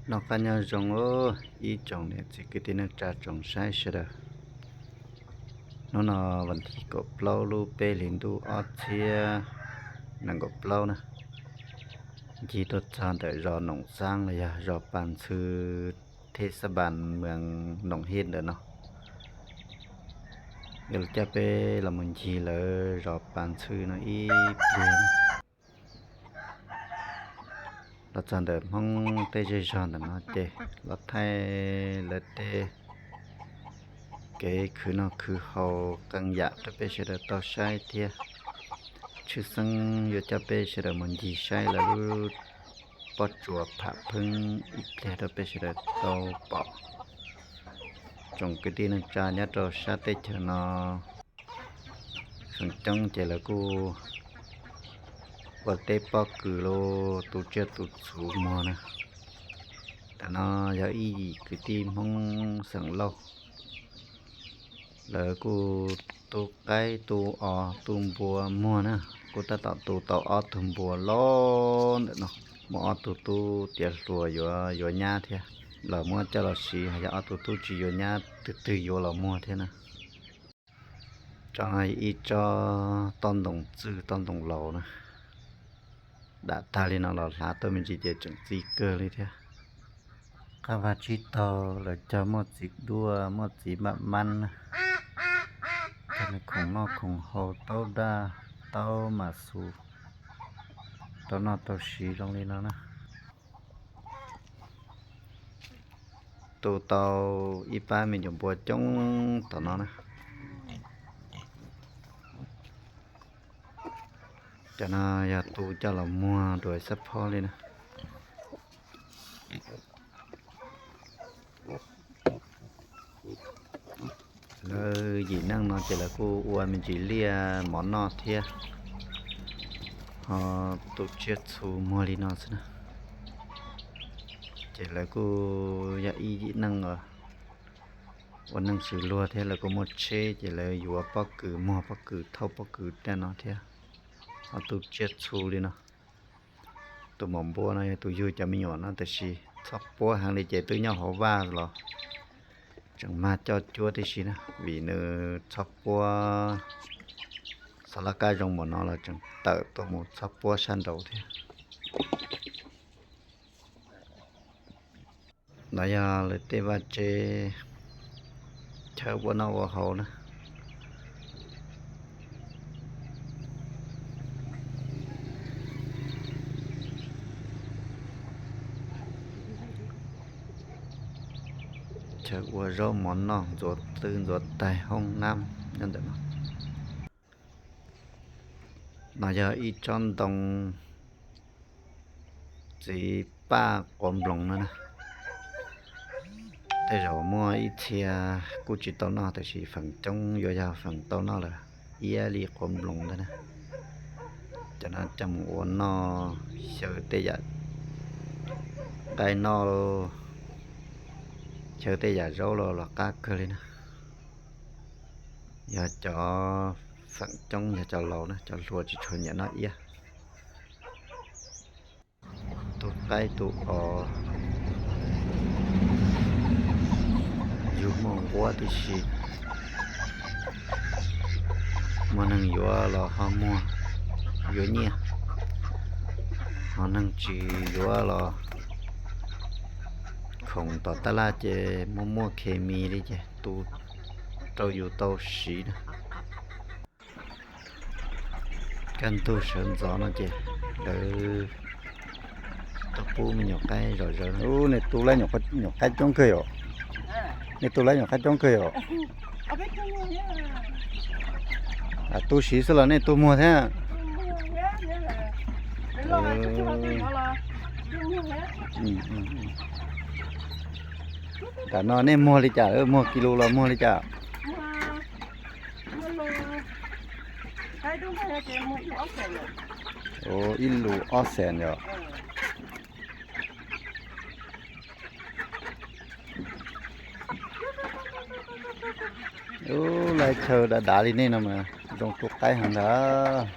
Noj qab nyob zoo ib tsoom niam txiv kwv tij neej tsa tsoom saib sawv daws. Hnub no vas thib kaum plaub lub peb hlis ntuj ob txhiab nees nkaum plaub na, ncig tuaj txog ntawm zos Noom Xaab los yog zos Pas Ntxhw, thej xab npas moos Noom Hej ntawm no. Yuav coj peb los mus ncig lawv zos Pas Ntxhw no ib pliag. Los txog ntawm Hmoob tej zej zog ntawm no ces los thaij lawv tej kev khwv noj khwv haus qee yam rau peb sawv daws tau saib thiab. Tshwj xeeb yuav coj peb sawv daws mus ncig saib lawv lub pob tsuas pham pheeb ib pliag rau peb sawv daws tau pom. Tsoom kwv tij neej tsa nyob rau sab teb chaws no feem coob ces lawv kuj ua teb pob kws los tu tsiaj tu txhu muag na. Tam no yog ib yim kwv tij Hmoob xeem Lauj, lawv kuj tu qaib tu os tu npua muag na, kuj tab tom tu tau ob tug npua loj ntawm no. Muaj ob tug tub tiav hluas yuav yuav nyab thiab, los muab coj los siv, yog ob tug tub tsis yuav nyab twg twg yuav los muag thiab na. Tsob no ib tsob tob ntoo txwj tob ntoo laus na. Dam tag li no los hlav tuaj me ntsis ces tseem txi kawg li thiab. Qab vaj tsib taug lawv cog muaj txiv duaj muaj txiv npam mab na, cog me khoom noj khoom haus taub daj taub mam xus tau noj tau siv zoo li no na. Tu tau ib pab me nyuam npua coob tom no na. Cov no yog tu coj los muag dua xab phob li na. Lawv yim neej no ces lawv kuj ua me ntsis liaj mov noj thiab, ho tu tsiaj txhu muag li no xwb na. Ces lawv kuj yog ib yim neej os, ua neej swm luag thiab lawv kuj muaj tsheb ces lawv yuav pob kws muag pob kws thauj pob kws tej no thiab, ho tu tsiaj txhu li no. Tus maum npua no yog tus yug cov me nyuam no, tiam sis txhob puab heev li ces twb nyob hauv vaj los tseem mag coj cuab tib si na, vim nws txhob puab, xov laj kab zoo npaum no los tseem tawm tuaj mus txhob puab sab nraud thiab. No yog lawv tej vaj tse chaw ua noj ua haus na. Chaw ua zaub mov noj, ntxuav tw ntxuav tais, hoob nab nyob ntawm no. No yog ib tsob ntoo txiv paj quav nploos no na. Tej zaum muaj ib txhia kuj tsis tau noj, tiam sis feem coob yuav yog feem tau noj lawm, iab li quav nploos ntawd na. Cov no coj mus ua noj, xyaw tej yam nqaij noj, xyaw tej yam zaub los los qab kawg li na. Yog cov feem coob yog cov laus na, cov hluas tsis tshua nyiam noj iab. Tu qaib tu os, yug muaj nquab tib si. Muaj neeg yuav los ho muag, yuav nyiaj, ho neeg tsis yuav los khoom tom tab laj ces muaj muaj khes mis li ces tu rau yus tau siv na. Kaj ntug sawv ntxov no ces lawv Pub me nyuam qaib zom zaws. Ub, nej tu lab nyuam qaib coob kawg yom. Nej tu lab nyuam qaib coob kawg yom. Tu siv xwb los nej tu muag thiab? Nram no nej muag li cas, muag kis lus los muag li cas? Ib lus ob xees yom. Ub, laj chaw dav dav li nej no mas zoo tu qaib heev ntag.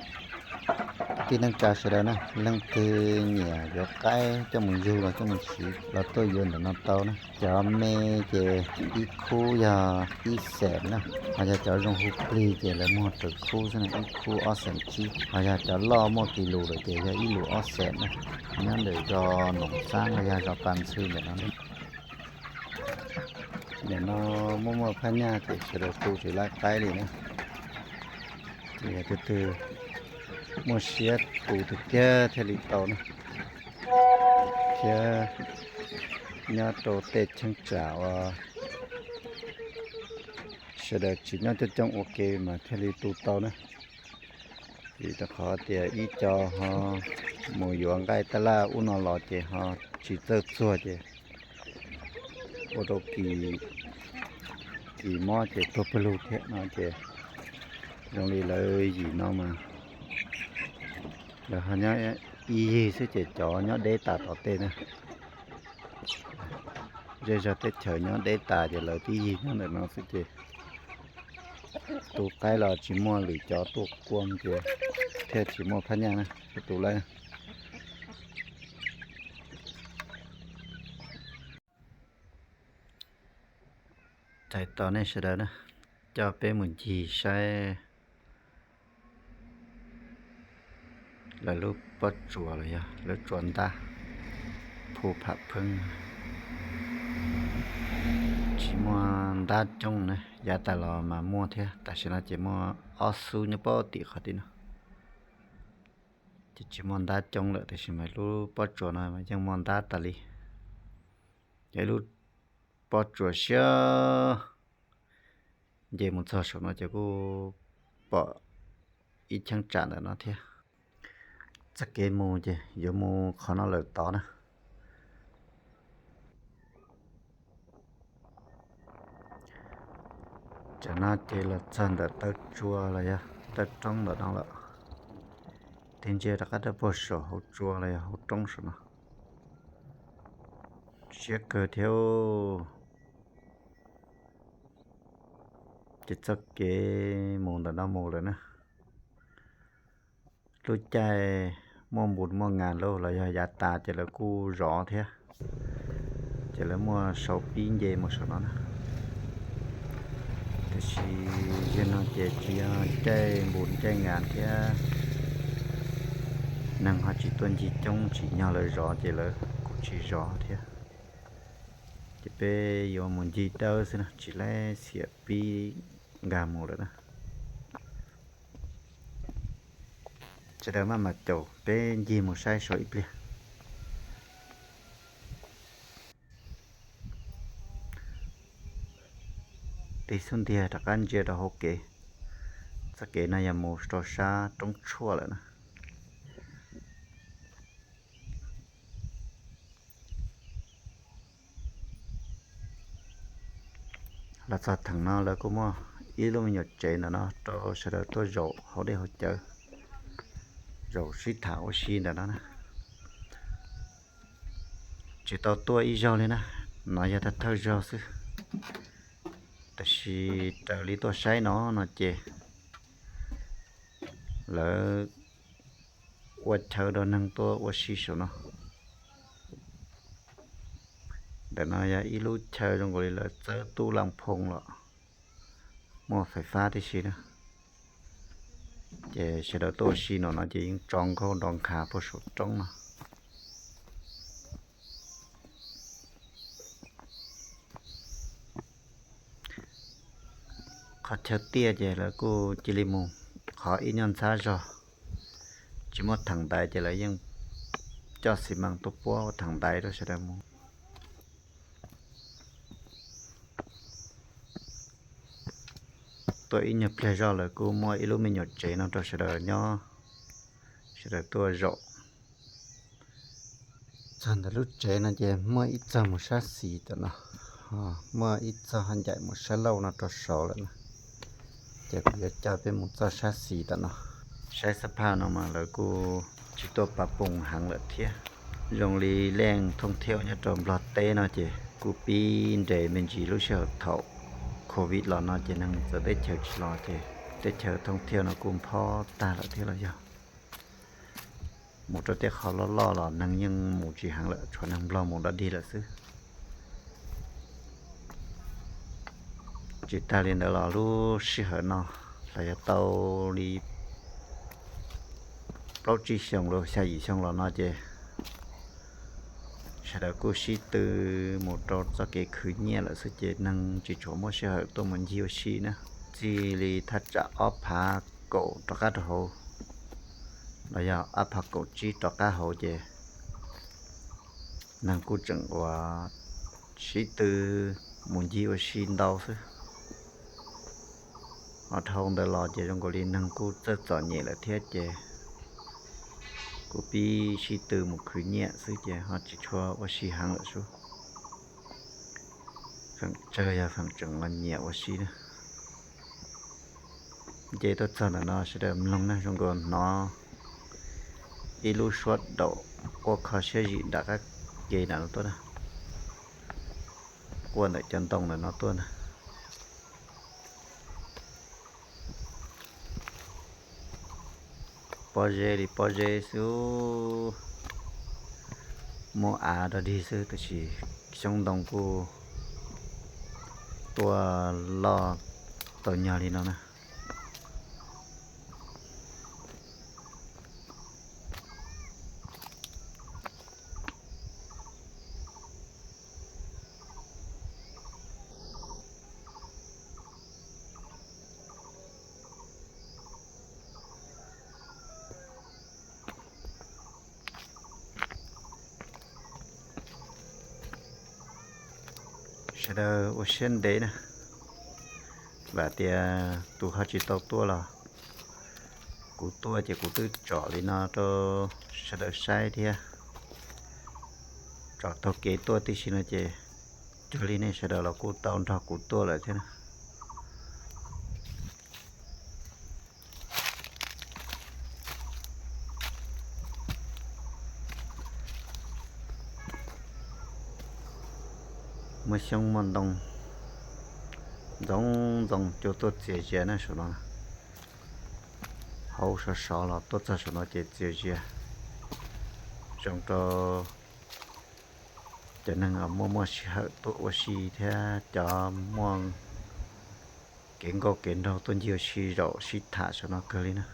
Kwv tij neej tsa sawv daws na, leej twg nyiam yuav qaib coj mus yug los coj mus siv los tuaj yuav ntawm no tau na. Cov me ces ib khub yog ib xees na, ho yog cov zoo hu plig ces lawv muag raws khub xwb na, ib khub ob xees tsib, ho yog cov loj muaj kis lus lawm ces yog ib lus ob xees na. Nyob ntawm zos Noom Xab los yog zos Pas Ntxhw ntawm no. Nim no muaj muaj phab nyaj ces sawv daws tu tsis laib qaib li na. Ces yog tus twg muaj siab tu tiag tiag thiaj li tau na, thiab nyob rau tej cheeb tsam uas sawv daws tsis nyob coob coob ua ke mas thiaj li tu tau na. Vim rau qhov tias ib co ho mus yuav nqaij taj laj ub no los ces ho tsis txawj txuag ces ua rau kis, kis mob ces tuag pawg lug thiab no ces zoo li lawv yim no mas lawv ho nyob ib yig xwb ces cov nyob deb tas tom tej na. Zej zog teb chaws nyob deb tas ces lawv tib yig nyob ntawm no xwb ces tu qaib los tsis muaj lwm cov tuaj kuam ces thiaj tsis muaj phab nyaj na, tu lawm. Txais tos nej sawv daws na, coj peb mus ncig saib lawv lub pob tsuas los yog lub tsua ntab Phu Pham Pheeb. Tsis muaj ntab coob na, yav tas los mas muaj thiab, tam sim no ces muaj ob xub nyob pem tim qhov tim no. Ces tsis muaj ntab coob lawm, tiam sis mas lub pob tsuas no mas yeej muaj ntab tas li. Yog ib lub pob tsuas siab, nce mus txog saum no ces kuj pom ib cheeb tsam ntawm no thiab. Txoj kev mus ces yuav mus qhov no lawm tod na. Tsam no ces los txog ntawm taw tsua los yog taw roob ntawm no lawm. Tig ntsia rov qab rau puag saum hauv tsua los yog hauv roob saum no. Siab kawg thiab. Ces txoj kev mus ntawm no mus lawm na. Lub caij muaj npus muaj ngas lauj los yog yav tas ces lawv kuj zov thiab. Ces lawv muaj sau pib nce mus saum no na. Tiam sis zaum no ces tsis yog caij npus caij ngas thiab, neeg ho tsis tuaj ncig coob, tsim nyog lawv zov ces lawv kuj tsis zov thiab. Ces peb yuav mus ncig dawb xwb na, tsis laib xiam pib nkag mus lawm na. Sawv daws maj mam caum peb ncig mus saib saum ib pliag. Tig xub ntiag rov qab ntsia rau hauv kev. Txoj kev no yog mus rau sab roob tshuaj lawm na. Los txog theem no lawv kuj muaj ib lub me nyuam tsev ntawm no rau sawv daws tuaj zaum haus dej haus cawv, zaum sib tham ua si ntawm no na. Tsis tau tuaj ib zaug li na, no yog thawj thawj zaug xwb. Tab sis raws li tuaj saib no no ces lawv ua chaw rau neeg tuaj ua si saum no. Ntawm no yog ib lub chaw zoo nkaus li lawv txawb tub laj phoo los muaj fais fab tib si na. Ces sawv daws tuaj ua si no no ces yeej tso nkauj nrov nkhav puag saum roob no. Qhov chaw tiaj ces lawv kuj cia li mus, qhov ib nyuag ntxhab zog tsis muaj theem ntaiv ces lawv yeej coj xi mas tuaj puab ua thav ntaiv rau sawv daws mus. Tuaj ib nyuag pliag zog lawv kuj muaj ib lub me nyuam tsev no rau sawv daws nyob, sawv daws tuaj zaum. Txog ntawm lub tsev no ces muaj ib txog mus sab xis tom no, muaj ib txog ncaim mus sab laug no rau saud lawm na. Ces kuv yuav coj peb mus txoj sab xis tom no. Saib xab phaj no mas lawv kuj tsis tuaj pav poos heev lawm thiab. Zoo li leej thooj thiauj nyob rau Nplog teb no ces kuj pib nres me ntsis lub sij hawm thaum covid los no ces neeg txawv teb chaws tsis los ces teb chaws thooj thiauj no kuj nphob tag lawm thiab los yog. Mus rau tej qhov loj loj los neeg yeej mus tsis heev lawm, tshuav neeg Nplog mus dog dig lawm xwb. Tsis tag li ntawd los lub sij hawm no los yog tau li plaub tsib xyoo los xya yim xyoo los no ces sawv daws kuj sib tw mus rau txoj kev khwv nyiaj lawm xwb ces neeg tsis tshua muaj sij hawm tuaj mus ncig ua si na. Txij li thaj tsam ob phav kaum rov qab rau hauv los yog ob phav kaum tsib rov qab hauv ces neeg kuj tseem ua sib tw mus ncig ua si ntau xwb. Ho dhau ntawd los ces zoo nkaus li neeg kuj txawj txom nyem lawm thiab ces kuj pib sib tw mus khwv nyiaj xwb ces ho tsis tshua ua si heev lawm sub. Feem tsawg yog feem tseem nyiam ua si na. Nce tuaj txog ntawm no sawv daws mloog na, zoo nkaus hnov ib lub suab daum quaj kho siab zim nram qab ke nram no tuaj na, quaj ntawm cov ntoo ntawm no tuaj na. Pob zeb li pob zeb xwb, muaj av dog dig xwb tab sis xyoob ntoo kuj tuaj loj tau nyog li no na. Sawv daws ua siab ntev na, vam tias tus ho tsis tau tuaj los kuv tuaj ces kuv twb tsom li no rau sawv daws saib thiab. Tsom taug kev tuaj tib si no ces cuag li nej sawv daws los kuj tau nrog kuv tuaj lawm thiab na. Muaj xyoob muaj ntoo ntxoov ntxoo cua tuaj txias zias na saum no. Hauv sov sov los tuaj txog saum no ces txias zias, zoo rau cov neeg muaj muaj sij hawm tuaj ua si thiab cov muaj kev nkauj kev nraug tuaj ncig ua si zaum sib tham saum no kawg li na.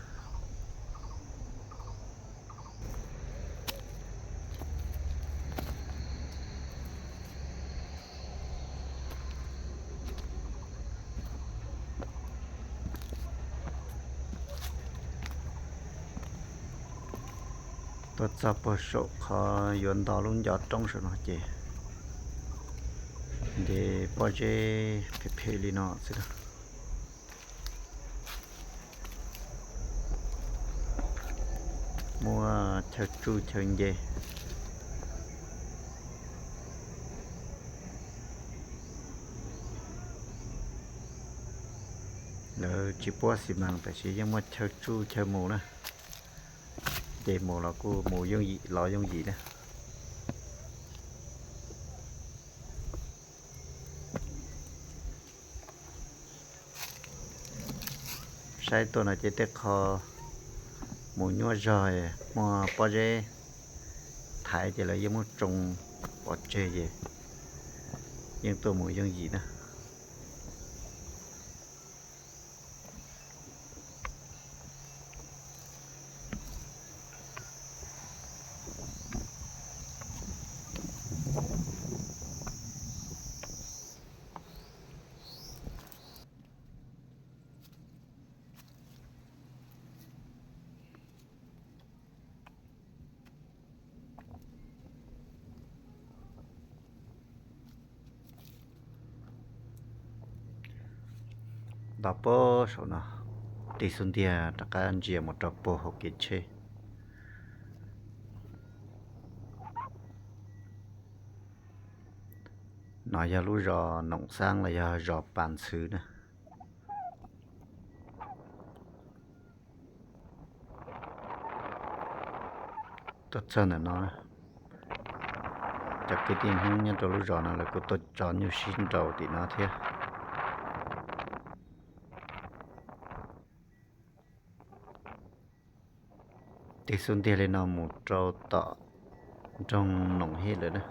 Tuaj txog puag saum qhov yuav nto lub ncov roob saum no ces nce pob zeb phem phem li no xwb. Muaj chaw tsuj chaw nce. Lawv tsis puab xi mas tab sis yeej muaj chaw tsuj chaw mus na. Nce mus los kuj mus yooj yim los yooj yim na. Saib tuaj no ces tej qho mus nyuaj zog, muaj pob zeb thaiv ces lawv yeej muab tsoo pov tseg ces yeej tuaj mus yooj yim na. Los puag saum no, tig xub ntiag rov qab ntsia mus rau puag hauv kev tsheb. No yog lub zos Noom Xaab los yog zos Pas Ntxhwv na. Tuaj txog ntawm no, cov kwv tij Hmoob nyob rau lub zos no lawv kuj tuaj tso nyuj sib nraus tim no thiab. Tig xub ntiag li no mus rau tom nroog Noom Hej lawm na.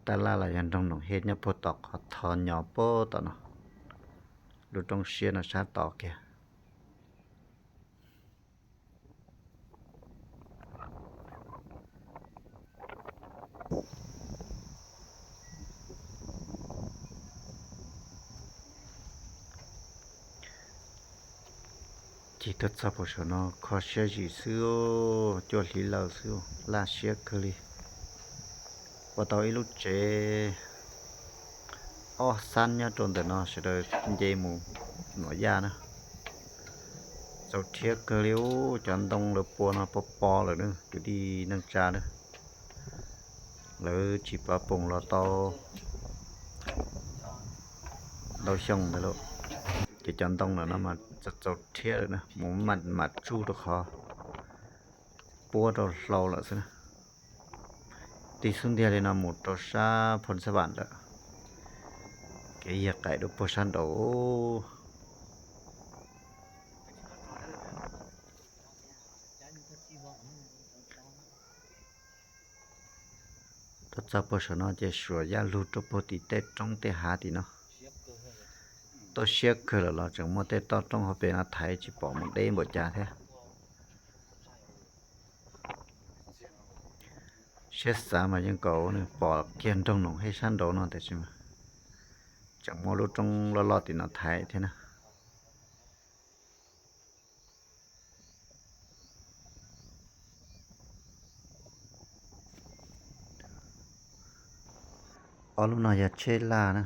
Tab laj los yog nroog Noom Hej nyob puag tom qhov tho nyo puag tom no, lub roob siab no sab tod kiag. Ces tuaj txog puag saum no kho siab zim xwb, cuaj hli lawm xwb, laj siab kawg li. Ua tau ib lub tsev ob xab nyob rau ntawm no sawv daws nce mus nuam yaj na. Txaus rhiab kawg li ub, cov ntoo lawv pua no pov pov lawm na kwv tij neej tsa na. Lawv tsis pov poom los tau ntau xyoo ntawd lawm, ces cov ntoo ntawm no mas txaus rhiab lawm na, mus mam tsuj rau qhov puab rau hlau lawm xwb na. Tig xub ntiag li no mus rau sab Phoo Xab Vam lawm, kev yag qaim dua puag sab nraud. Tuaj txog puag saum no ces suas yaj lug rau puag tim tej roob tej hav tim no. Tuaj siab kawg lawm los tseem muaj tej toj roob hauv pes no thaiv tsis pom mus deb npaum cas thiab. Siab xav mas yeej kom nws pom kiag nroog Noom Hej sab nraud no tiam sis mas tseem muaj lub roob loj loj tim no thaiv thiab na. Ob lub no yog tsheb laj na,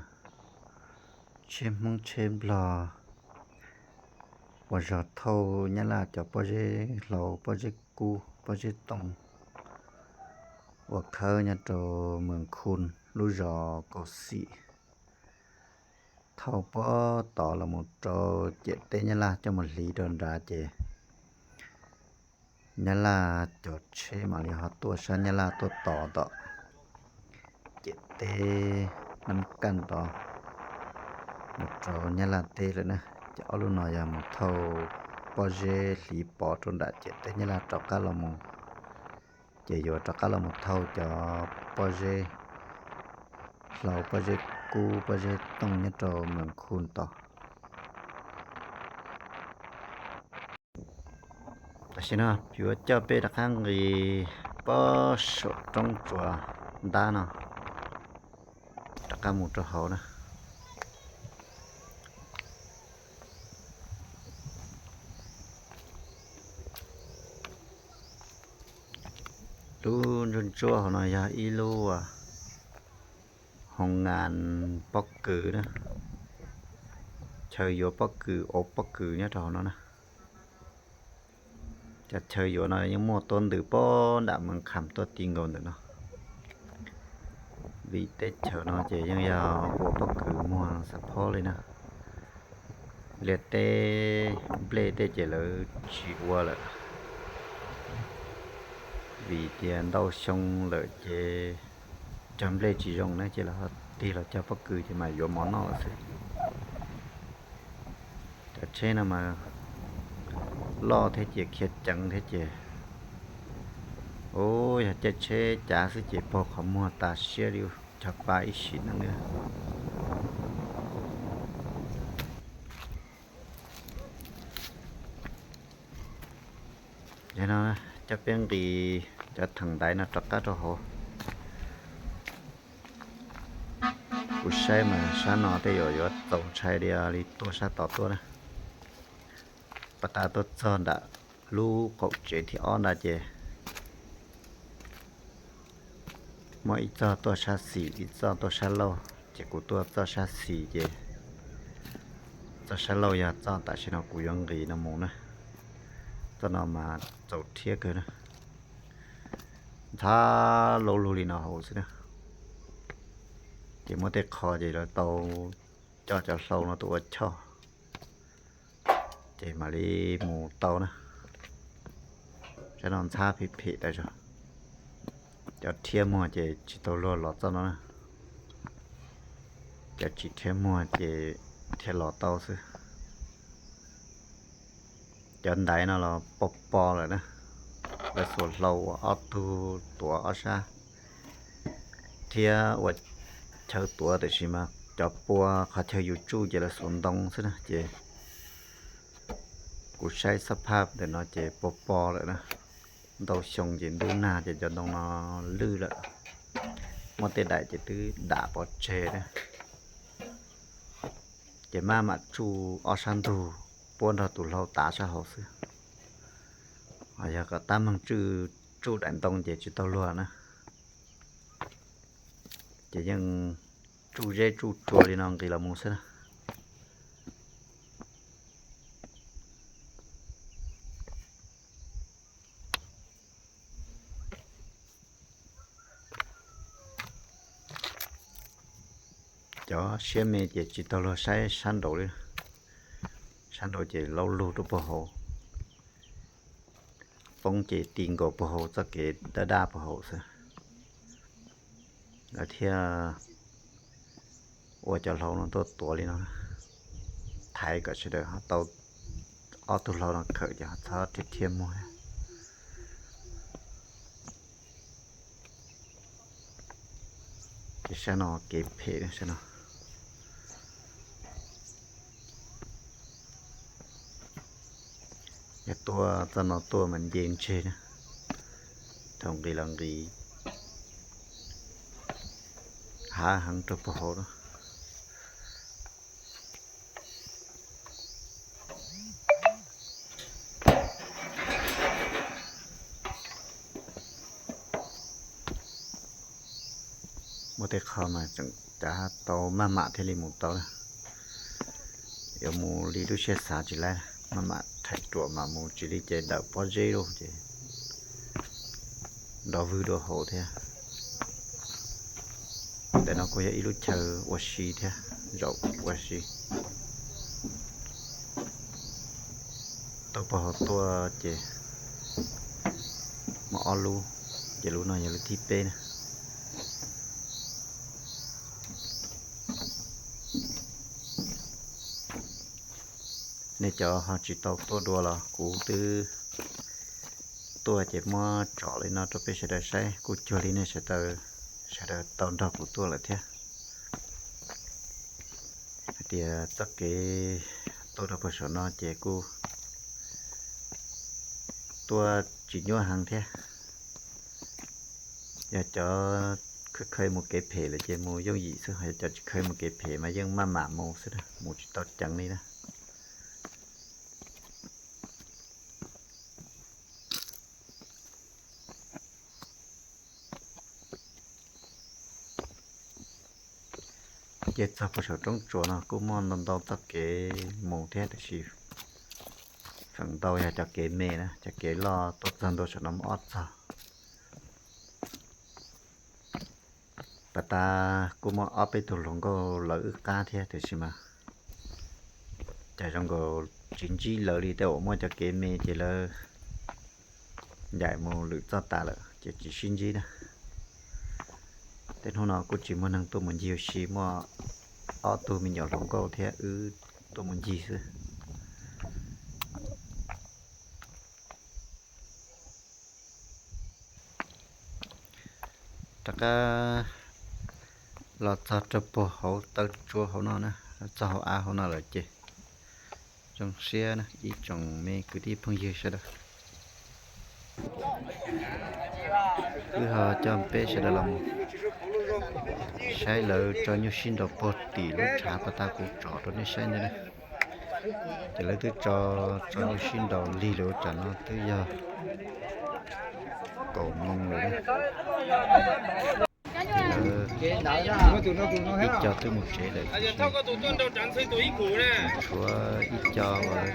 tsheb Hmoob tsheb Nplog uas zog thauj Nyab Laj cov pob zeb hlau, pob zeb kub, pob zeb tooj uas khawb nyob rau Mees Khu lub zos Kaus Xim. Thauj puag tod los mus rau ciam teb Nyab Laj coj mus hliv rau nrad ces Nyab Laj cov tsheb mam li ho tuaj sab Nyab Laj tuaj tos tom ciam teb Nab Kaj tod mus rau Nyab Laj teb lawm na. Ces ob lub no yog mus thauj pob zeb hliv pov rau nram ciam teb Nyab Laj rov qab los mus, ces yuav rov qab los mus thauj cov pob zeb hlau, pob zeb kub, pob zeb tooj nyob rau Mees Khu tod. Tam sim no yuav coj peb rov qab nqis puag saum roob tsua ntab no rov qab mus rau hauv na. Lub ntsuab ntsuab hauv no yog ib lub hoos ngas pob kws na, chaw yuav pob kws, ua pob kws nyob rau hauv no na. Cov chaw yuav no yeej muaj tuab ntws puag nram Mees Kham tuaj ti nkaus ntawm no. Vim teb chaws no ces yeej yog ua pob kws muag xav phob li na. Liaj teb nplej tej ces lawv tsis ua lawm, vim tias ntau xyoo lawm ces cog nplej tsis zoo na ces lawv ho tig los cog pob kws ces mas yuav mov noj lawm xwb. Cov tsheb no mas loj thiab ces khiav ceev thiab ces, ub, yog caij tsheb cav xwb ces paug qhov muag tas siab li, cog pa ib sim neej li. Yog no coj peb nqis cov theem ntaiv no rov qab rau hauv. Kuv saib mas sab no tej zaum yuav txaus ntshai li, li tuaj sab tod tuaj na. Pab qab tuaj txog nram lub qaum tsev thib ob ntag ces Muaj ib txoj tuaj sab xis, ib txoj tuaj sab laug, ces kuv tuaj txoj sab xis ces txoj sab laug yog txoj tam sim no kuv yuav nqis no mus na. Txoj no mas txaus rhiab kawg na, ntxhab lub lug li no hauv xwb na. Ces muab tej qho ces lawv tau coj cov hlau no tuaj ua choj, ces mam li mus tau na. Sab no ntxhab phem phem tas zog. Cov rhiab muag ces tsis tau luag los txoj no na. Cov tsis rhiab muag ces thiaj los tau xwb. Cov ntaiv no los pos pos lawm na. Lawv xuas hlau ua ob tug tuav ob sab thiab ua chaw tuav, tiam sis mas cov pua qhov chaw yus tsuj ces lawv xuas ntoo xwb na. Ces kuv saib xab phaj ntawm no ces pos pos lawm na. Ntau xyoo ces ntub nag ces cov ntoo no lwj lawm, muaj tej daim ces twb dam pov tseg na. Ces maj mam tsuj ob sab ntug puab nrog tus hlau tav sab hauv xwb. Yog kom tab meeg tsuj, tsuj daim ntoo ces tsis tau luag na. Ces yeej tsuj zeb tsuj tsua li no nqis los mus xwb na. Cov siab me ces tsis tau luag saib sab nraud li. Sab nraud ces laub lug rau puag hauv, poob ces ti nkaus puag hauv txoj kev daj daj puag hauv xwb. Lawv thiaj ua cov hlau no tuaj tuav li no, thaiv kom sawv daws ho tau ob tug hlau no khawm ces ho txhob rhiab rhiab muag. Ces sab no kev phem sab no. Yog tuaj txoj no tuaj mas nce ntseg na, thaum nqis los nqis hav heev rau puag hauv na. Muaj tej qho mas tseem cav tau maj mam thiaj li mus tau na. Yuav mus li lub siab xav tsis laib, maj mam rhais ruam mam mus tsis li ces dawm pob zeb lawm ces nrov vwg dua hauv thiab. Ntawm no kuj yog ib lub chaw ua si thiab, zaum ua si. Tuaj puag hauv tuaj ces muaj ob lub, ces lub no yog lub thib peb na. Nej cov ho tsis tau tuaj dua los kuv twb tuaj ces muab tsom li no rau peb sawv daws saib, kuj cuag li nej sawv daws, sawv daws tau nrog kuv tuaj lawm thiab. Hais tias txoj kev tuaj rau puag saum no ces kuj tuaj tsis nyuaj heev thiab. Yog cov khawb khawb mus kev phem lawm ces mus yooj yim xwb, ho yog cov tsis khawb mus kev phem mas yeej maj mam mus xwb, mus tsis tau ceev li na. Ces txog puag saum roob tsuas no kuj muaj ntau ntau txoj kev mus thiab, tiam sis feem ntau yog cov kev me na, cov kev loj tuaj txog ntua saum no muaj ob txog. Pas tas kuj muaj ob peb tug hluas nkauj lawv wb qab thiab, tiam sis mas cas zoo nkaus tsis ntsib lawv li, tej uas muaj cov kev me ces lawv ncaim mus lwm txoj tas lawm ces tsis sib ntsib na. Tej hnub no kuj tsis muaj neeg tuaj mus ncig ua si, muaj ob tug me nyuam hluas nkauj thiab wb tuaj mus ncig xwb. Rov qab los txog rau puag hauv taw tsua hauv no na, txog hauv av hauv no lawm ces zoo siab na ib tsoom me kwv tij phooj ywg sawv daws. Wb ho coj peb sawv daws los saib lawv tso nyuj sib nraus puag tim lub tshav pas tas kuv tsom rau nej saib ntawd na. Ces lawv twb tso, tso nyuj sib nraus lig lawm, tsam no twb yog kaum moos lawm na. Ib co twb mus tsev lawm, tshuav ib co uas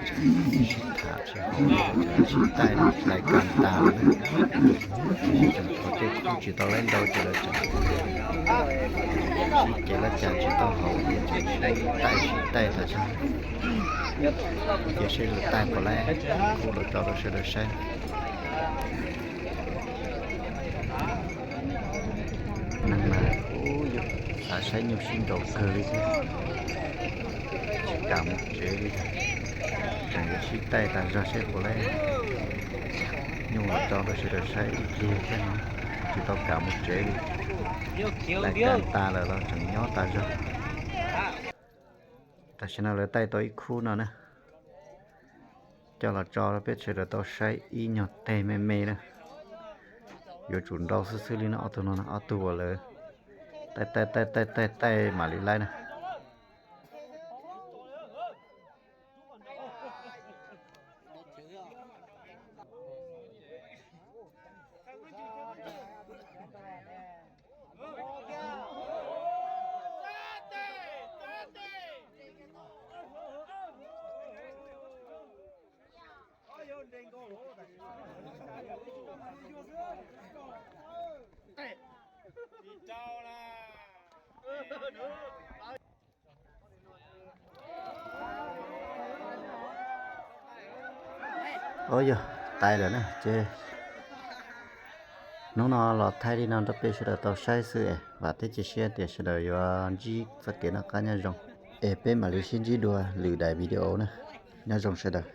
sib tham sib haum, sib taij lais kas tas lawm. Tseem thov tej khub tsis tau laib ntau ces lawv tseem sib ceg laj cas tsis tau haum ces tseem sib taij sib taij tas zog. Cia seb lawv taij puas laib, kuv los tso rau sawv daws saib. Neeg mas kuj yog xav saib nyuj sib nraus kawg li thiab, tsis kam mus tsev li. Tseem yuav sib taij tas zog seb puas laib nyuj los tso rau sawv daws saib ib pliag thiab no, tsis tau kam mus tsev li. Lais kas tas lawm los tseem nyob tas zog. Tam sim no lawv taij tau ib khub no na, coj los tso rau peb sawv daws tau saib ib nyuag teg me me na. Yuav tsum nrau xwb xwb li no, ob tug no, ob tug uas lawv taij taij taij taij taij mam li laib na. Au yog, tais lawm na ces hnub no los thaij li no rau peb sawv daws tau saib xwb es vam thiab cia siab tias sawv daws yuav ntsib txoj kev noj qab nyob zoo. Es peb mam li sib ntsib dua lwm daim video na. Nyob zoo sawv daws.